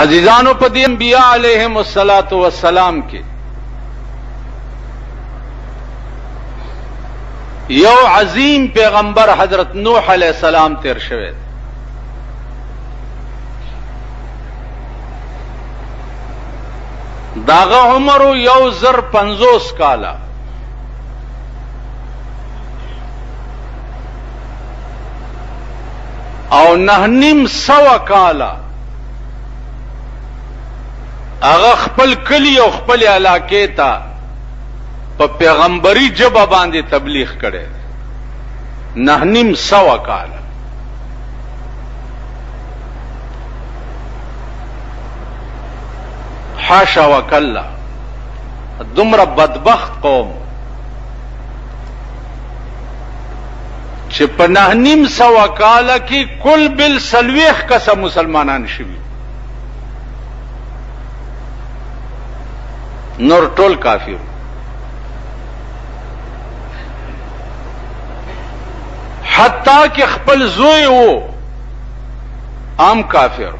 عزیزانو، په دې انبیاء علیهم الصلاۃ والسلام کې یو عظیم پیغمبر حضرت نوح علیہ السلام تیر شوی. داغه عمر 1050 کاله. او 950 کاله هغه خپل کلی او خپل علاقې ته په پیغمبري ژبه باندې تبلیغ کړی. 950 کاله. حاشا وکلا، دومره بدبخت قوم چې په 950 کاله کې کل بل 40 کسه مسلمانان شوي، نور ټول کافر. حتی کې خپل زوی وو عام کافر،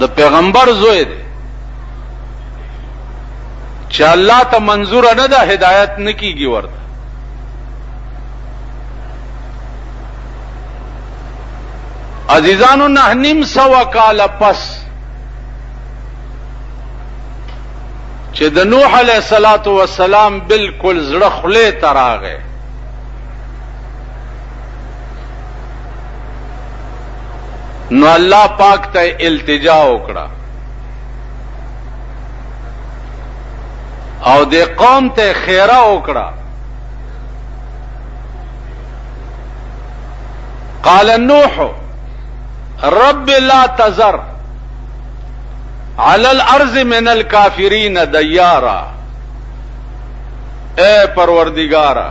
د پیغمبر زوی دی چې الله ته منظور نه ده، هدایت نه کیږي ورته. عزیزانو، 950 کاله پس چې د نوح علیه الصلاۃ والسلام بالکل زړه خولې ته راغی، نو الله پاک ته التجا وکړه او د قوم ته خیره وکړه. قال نوح رب لا تذر على الارض من الكافرين ديارا. اے پروردگارا،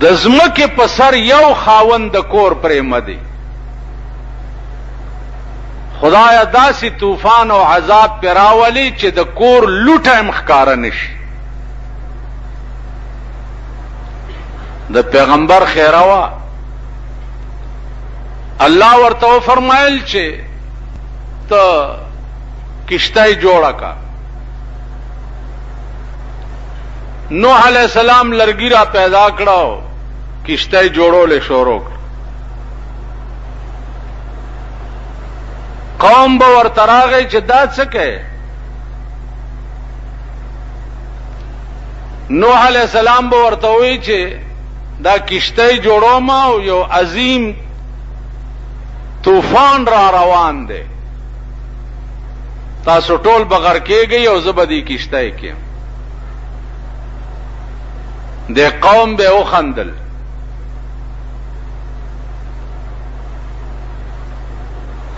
د ځمکې په سر یو خاوند د کور پرې مدي. خدایا، داسې طوفان او عذاب پرې راولي چې د کور لوټه هم ښکاره نشي. د پیغمبر خیره وه. الله ورته وفرمایل چې ته کشتۍ جوړه کا. نوح علیہ السلام لرګي را پیدا کړو، کشتۍ جوړولې شروع کړه. قوم به ورته راغی چې دا څه کوې؟ نوح علیہ السلام به ورته ووایي چې دا کشتۍ جوړوم او یو عظیم طوفان را روان دی، تاسو ټول به غرقېږئ او زه به دې کشتۍ کې یم. د قوم به وخندل.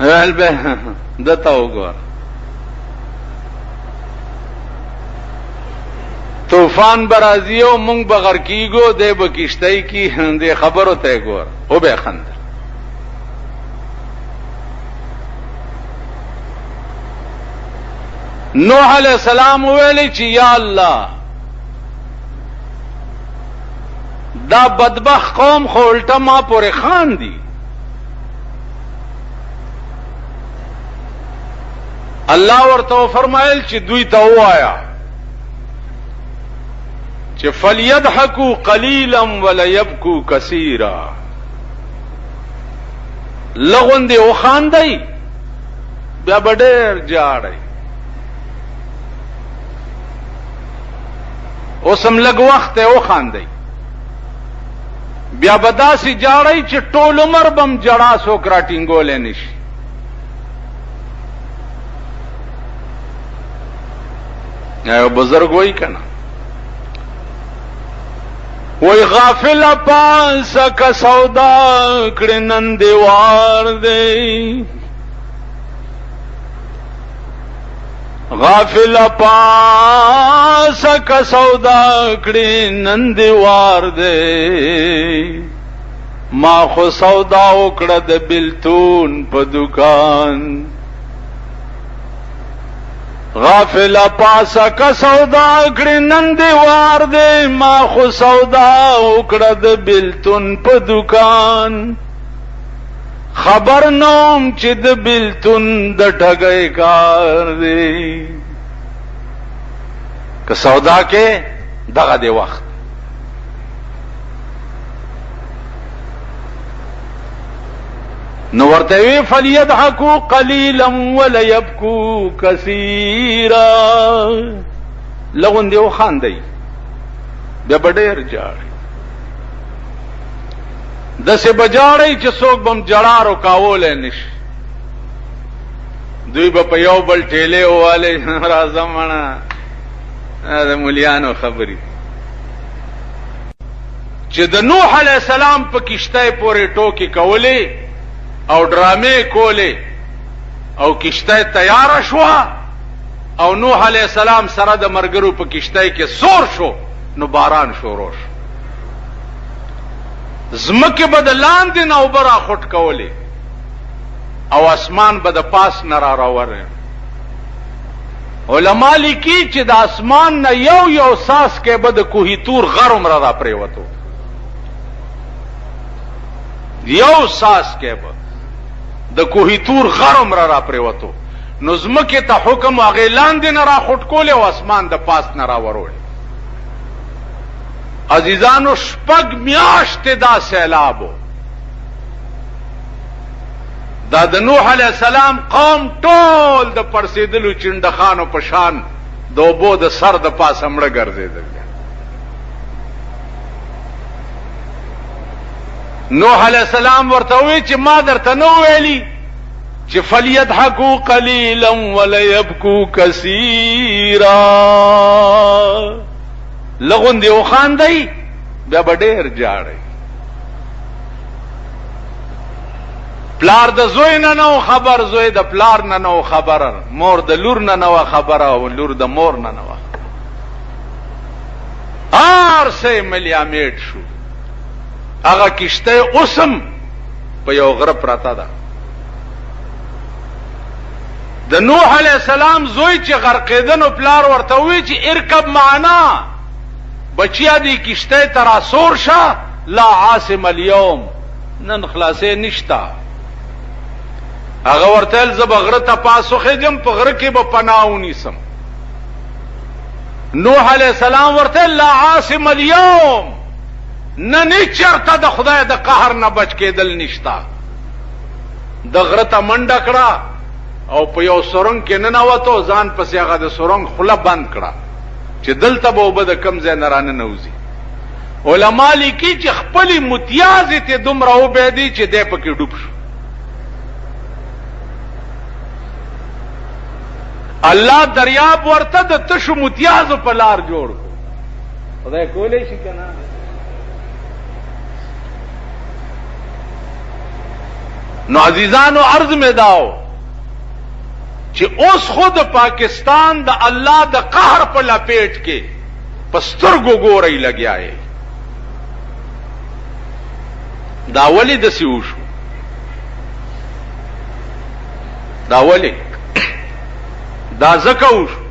ویل به دته وګوره، طوفان به راځي او مونږ به غرقېږو، دی به کشتۍ کې، دې خبرو ته یې ګوره. وبه یې خندل. نوح علیہ السلام ویلی چې یا الله، دا بدبخت قوم خو الټه ما پورې خاندي. الله ورته فرمایل چې دوی ته وایا چې فلیضحکوا قلیلا وليبکوا کثیرا. لغوندې وخاندئ، بیا به ډېر جاړئ. اوس هم لږ وخت دی، وخاندئ، بیا به داسې جاړئ چې ټول عمر به هم جړا څوک راټینګولی نه شي. یو بزرګ وایي که نه، وای غافل پاسه که سودا کړې، نن دې وار دی. غافل پاسه که سودا کړې، نن دې وار دی. ما خو سودا وکړه د بلتون په دکان. غافل پاسه که سودا کړې نن دی وار دی، ما خو سودا وکړه د بیلتون په دوکان، خبر نوم چې د بیلتون د ټګۍ کار دی. که سودا کې دغه دی وخت. نو ورته وی فلیضحکو قلیلا وليبکو کثیرا، لغون دی وخاندي بیا به ډېر جاړي، داسې به جاړی چې څوک به هم جړا روکاولی نه شي. دوی به په یو بل ټیلې ووالې، راځه مڼه د مولیانو خبرې. چې د نوح علیه السلام په کشتۍ پورې ټوکې کولې او ډرامې کولې او کشتۍ تیاره شوه او نوح علیه السلام سره د مرګرو په کشتۍ کې سور شو، نو باران شروع شو. ځمکې به د لاندې نه اوبه راخوټ کولې او اسمان به د پاس نه را راورې. علما لیکي چې د اسمان نه یو یو څاڅکی به د کوهي تور غر عمره را پرېوتو، یو څاڅکی به د کوهي تور غر عمره را پرېوتو. نو ځمکې ته حکم هغې لاندې نه را خټکولې او اسمان د پاس نه را ورولې. عزیزانو، شپږ میاشتې دا سیلاب و. دا د نوح علیه السلام قوم ټول د پړسېدلو چنډخانو په شان د اوبو د سر د پاسه مړه ګرځېدل. نوح علیه السلام ورته وویل چې ما درته نه ویلي چې فلیضحکو قلیلا ولیبکو کثیرا، لغوندې وخاندئ بیا به ډېر ژاړئ. پلار د زوی نه نه خبر، زوی د پلار نه نه خبر، مور د لور نه نه خبره او لور د مور نه نه خبر. هر څه ملیامیټ شو. هغه کشته اوسم په یو غره پرته ده. د نوح علیه السلام زوی چې غرقېده نو پلار ورته وویل چې ارکب معنا، بچیا دې کشته ته راسور شه، لا عاصم اليوم، نن خلاصې نشته. هغه ورته ویل زه به غره ته پاس وخېږم، په غره کې به پناه ونیسم. نوح علیه السلام ورته لا عاصم اليوم، نن چرته د خدای د قهر نه بچ کېدل نشته. د غره ته منډه کړه او په یو سرنګ کې ننوتو، ځان پسې هغه د سرنګ خوله بند کړه چې دلته به اوبه د کوم ځای نه راننوځي. علما لیکي چې خپلې متیازې ته دومره وبهدې چې دی پکې ډوب شو. الله دریاب ورته د تشو متیازو په لار جوړ کړو. خدای کولی شي که نه؟ نو عزیزانو، عرض مې داو چې اوس خو د پاکستان د الله د قهر په لپیټ کې په سترګو ګورئ لګیا یې. دا ولې داسې وشو؟ دا ولې؟ دا ځکه وشو